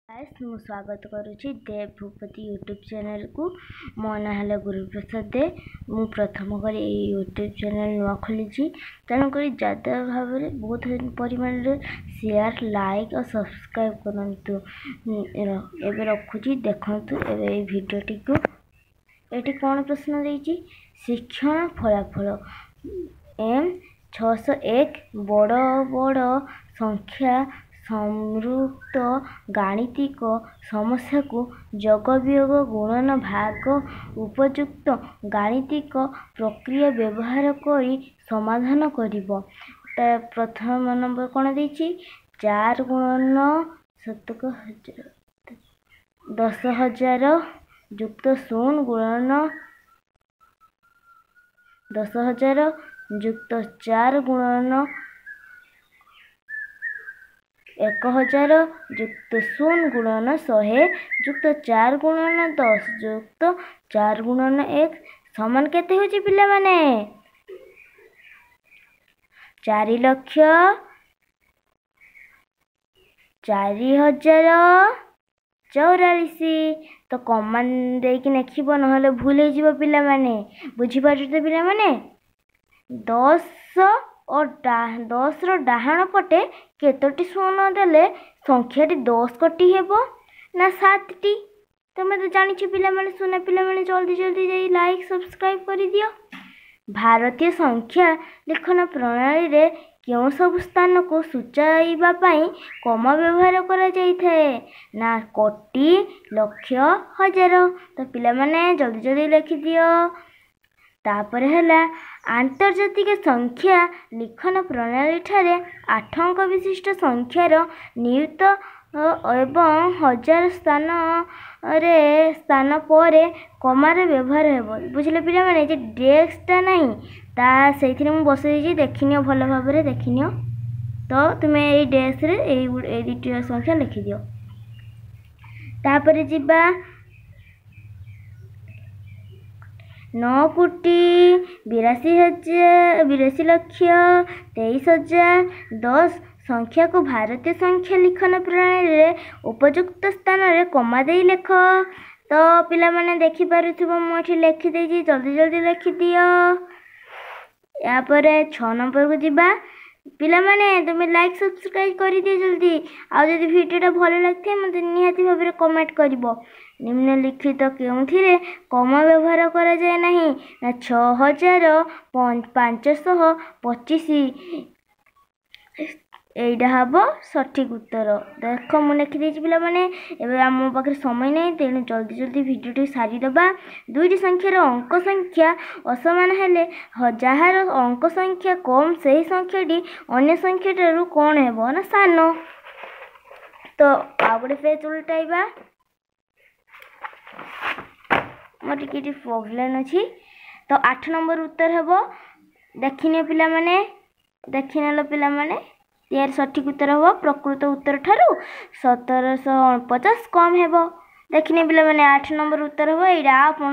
ମୁଁ ସ୍ୱାଗତ କରୁଛି ଦେବ ଭୂପତି ୟୁଟ୍ୟୁବ୍ ଚ୍ୟାନେଲ୍କୁ। ମୋ ନାଁ ହେଲା ଗୁରୁପ୍ରସାଦ ଦେ। ମୁଁ ପ୍ରଥମ କରି ଏଇ ୟୁଟ୍ୟୁବ୍ ଚ୍ୟାନେଲ୍ ନୂଆ ଖୋଲିଛି, ତେଣୁକରି ଯାଦା ଭାବରେ ବହୁତ ପରିମାଣରେ ସେୟାର, ଲାଇକ୍ ଆଉ ସବସ୍କ୍ରାଇବ୍ କରନ୍ତୁ। ଏବେ ରଖୁଛି। ଦେଖନ୍ତୁ ଏବେ ଏଇ ଭିଡ଼ିଓଟିକୁ। ଏଠି କ'ଣ ପ୍ରଶ୍ନ ଦେଇଛି? ଶିକ୍ଷଣ ଫଳାଫଳ ଏମ୍ 601 ବଡ଼ ବଡ଼ ସଂଖ୍ୟା ସଂଯୁକ୍ତ ଗାଣିତିକ ସମସ୍ୟାକୁ ଯୋଗ, ବିୟୋଗ, ଗୁଣନ, ଭାଗ ଉପଯୁକ୍ତ ଗାଣିତିକ ପ୍ରକ୍ରିୟା ବ୍ୟବହାର କରି ସମାଧାନ କରିବ। ତା ପ୍ରଥମ ନମ୍ବର କ'ଣ ଦେଇଛି? 4 ଗୁଣନ ଶତକ ହଜାର 10,000 ଯୁକ୍ତ 0 ଗୁଣନ 10,000 ଯୁକ୍ତ 4 ଗୁଣନ 1000 ଯୁକ୍ତ 0 ଗୁଣନ 100 ଯୁକ୍ତ 4 ଗୁଣନ 10 ଯୁକ୍ତ 4 ଗୁଣନ 1 ସମାନ କେତେ ହେଉଛି ପିଲାମାନେ? 4,04,044। ତ କମା ଦେଇକି ଲେଖିବ, ନହେଲେ ଭୁଲ ହେଇଯିବ ପିଲାମାନେ। ବୁଝିପାରୁଛ ତ ପିଲାମାନେ? 10 ଓ 10ର ଡାହାଣ ପଟେ କେତୋଟି ଶୂନ ଦେଲେ ସଂଖ୍ୟାଟି 10 କୋଟି ହେବ? ନା 7ଟି। ତୁମେ ତ ଜାଣିଛ ପିଲାମାନେ। ସୁନା ପିଲାମାନେ, ଜଲ୍ଦି ଜଲ୍ଦି ଯାଇ ଲାଇକ୍ ସବସ୍କ୍ରାଇବ୍ କରିଦିଅ। ଭାରତୀୟ ସଂଖ୍ୟା ଲିଖନ ପ୍ରଣାଳୀରେ କେଉଁ ସବୁ ସ୍ଥାନକୁ ସୂଚାଇବା ପାଇଁ କମା ବ୍ୟବହାର କରାଯାଇଥାଏ? ନା କୋଟି, ଲକ୍ଷ, ହଜାର। ତ ପିଲାମାନେ ଜଲ୍ଦି ଜଲ୍ଦି ଲେଖିଦିଅ। ତାପରେ ହେଲା ଆନ୍ତର୍ଜାତିକ ସଂଖ୍ୟା ଲିଖନ ପ୍ରଣାଳୀଠାରେ 8 ଅଙ୍କ ବିଶିଷ୍ଟ ସଂଖ୍ୟାର ନିୟୁତ ଏବଂ ହଜାର ସ୍ଥାନରେ ସ୍ଥାନ ପରେ କମାର ବ୍ୟବହାର ହେବ। ବୁଝିଲେ ପିଲାମାନେ? ଯେ ଡେସ୍କଟା ନାହିଁ ତା ସେଇଥିରେ ମୁଁ ବସେଇ ଦେଇଛି, ଦେଖିନିଅ, ଭଲ ଭାବରେ ଦେଖିନିଅ। ତ ତୁମେ ଏଇ ଡେସ୍କରେ ଏଇ ଦୁଇଟି ସଂଖ୍ୟା ଲେଖିଦିଅ। ତାପରେ ଯିବା। 9 କୋଟି 82 ହଜାର 82 ଲକ୍ଷ 23 ହଜାର 10 ସଂଖ୍ୟାକୁ ଭାରତୀୟ ସଂଖ୍ୟା ଲିଖନ ପ୍ରଣାଳୀରେ ଉପଯୁକ୍ତ ସ୍ଥାନରେ କମା ଦେଇ ଲେଖ। ତ ପିଲାମାନେ ଦେଖିପାରୁଥିବ, ମୁଁ ଏଠି ଲେଖିଦେଇଛି, ଜଲ୍ଦି ଜଲ୍ଦି ଲେଖିଦିଅ। ଏହାପରେ 6 ନମ୍ବରକୁ ଯିବା। ପିଲାମାନେ, ତୁମେ ଲାଇକ୍ ସବସ୍କ୍ରାଇବ୍ କରିଦିଅ ଜଲ୍ଦି, ଆଉ ଯଦି ଭିଡ଼ିଓଟା ଭଲ ଲାଗିଥାଏ ମୋତେ ନିହାତି ଭାବରେ କମେଣ୍ଟ କରିବ। ନିମ୍ନଲିଖିତ କେଉଁଥିରେ କମା ବ୍ୟବହାର କରାଯାଏ ନାହିଁ? ନା 6525, ଏଇଟା ହେବ ସଠିକ୍ ଉତ୍ତର। ଦେଖ, ମୁଁ ଲେଖିଦେଇଛି ପିଲାମାନେ। ଏବେ ଆମ ପାଖରେ ସମୟ ନାହିଁ, ତେଣୁ ଜଲ୍ଦି ଜଲ୍ଦି ଭିଡ଼ିଓଟି ସାରିଦେବା। ଦୁଇଟି ସଂଖ୍ୟାର ଅଙ୍କ ସଂଖ୍ୟା ଅସମାନ ହେଲେ ଯାହାର ଅଙ୍କ ସଂଖ୍ୟା କମ୍ ସେହି ସଂଖ୍ୟାଟି ଅନ୍ୟ ସଂଖ୍ୟାଠାରୁ କ'ଣ ହେବ? ନା ସାନ। ତ ଆଉ ଗୋଟେ ପେଜ୍ ଉଲଟାଇବା, ମୋର ଟିକେ ଟିକେ ପ୍ରୋବ୍ଲେମ୍ ଅଛି। ତ 8 ନମ୍ବର ଉତ୍ତର ହେବ, ଦେଖିନିଅ ପିଲାମାନେ। ଦେଖିନେଲ ପିଲାମାନେ? ଏହାର ସଠିକ୍ ଉତ୍ତର ହେବ ପ୍ରକୃତ ଉତ୍ତର ଠାରୁ 1750 କମ୍ ହେବ। ଦେଖିନି ପିଲାମାନେ, 8 ନମ୍ବର ଉତ୍ତର ହେବ ଏଇଟା। ଆପଣ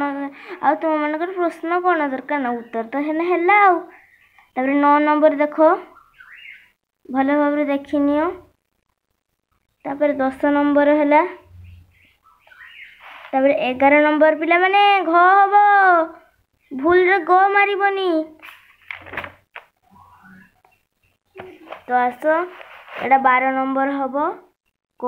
ଆଉ ତୁମମାନଙ୍କର ପ୍ରଶ୍ନ କ'ଣ ଦରକାର ନା, ଉତ୍ତର ତ ହେଲେ ହେଲା। ଆଉ ତାପରେ 9 ନମ୍ବର ଦେଖ, ଭଲ ଭାବରେ ଦେଖିନିଅ। ତାପରେ 10 ନମ୍ବର ହେଲା। ତାପରେ 11 ନମ୍ବର ପିଲାମାନେ, ଘ ହେବ, ଭୁଲରେ ଗ ମାରିବନି। ତ ଆସ, ଏଇଟା 12 ନମ୍ବର ହେବ କ।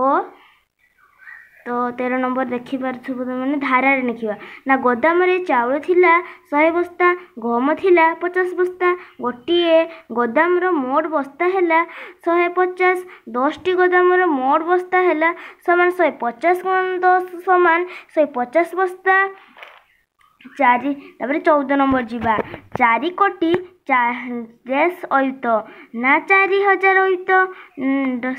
ତ 13 ନମ୍ବର ଦେଖିପାରୁଥିବ ତୁମେମାନେ, ଧାରାରେ ଲେଖିବା। ନା ଗୋଦାମରେ ଚାଉଳ ଥିଲା 100 ବସ୍ତା, ଗହମ ଥିଲା 50 ବସ୍ତା। ଗୋଟିଏ ଗୋଦାମର ମୋଟ ବସ୍ତା ହେଲା 150। 10ଟି ଗୋଦାମର ମୋଟ ବସ୍ତା ହେଲା ସମାନ 150 ଗୁଣ 10 ସମାନ 150 ବସ୍ତା। 4, ତାପରେ 14 ନମ୍ବର ଯିବା। 4 କୋଟି ଡେସ୍ ଅୟୁତ ନା 4000 ଅୟୁତ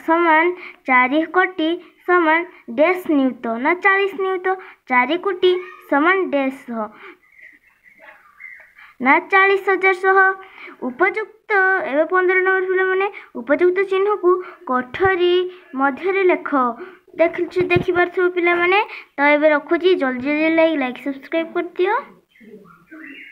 ସମାନ 4 କୋଟି ସମାନ ଡେସ୍ ନିୟୁତ ନା 40 ନିୟୁତ। 4 କୋଟି ସମାନ ଡେସ୍ ଶହ ନା 40,000 ଶହ। ଉପଯୁକ୍ତ, ଏବେ 15 ନମ୍ବର ପିଲାମାନେ, ଉପଯୁକ୍ତ ଚିହ୍ନକୁ କୋଠରୀ ମଧ୍ୟରେ ଲେଖ। ଦେଖିପାରୁଥିବ ପିଲାମାନେ। ତ ଏବେ ରଖୁଛି, ଜଲ୍ଦି ଜଲ୍ଦି ଲାଇକ୍ ସବସ୍କ୍ରାଇବ୍ କରିଦିଅ।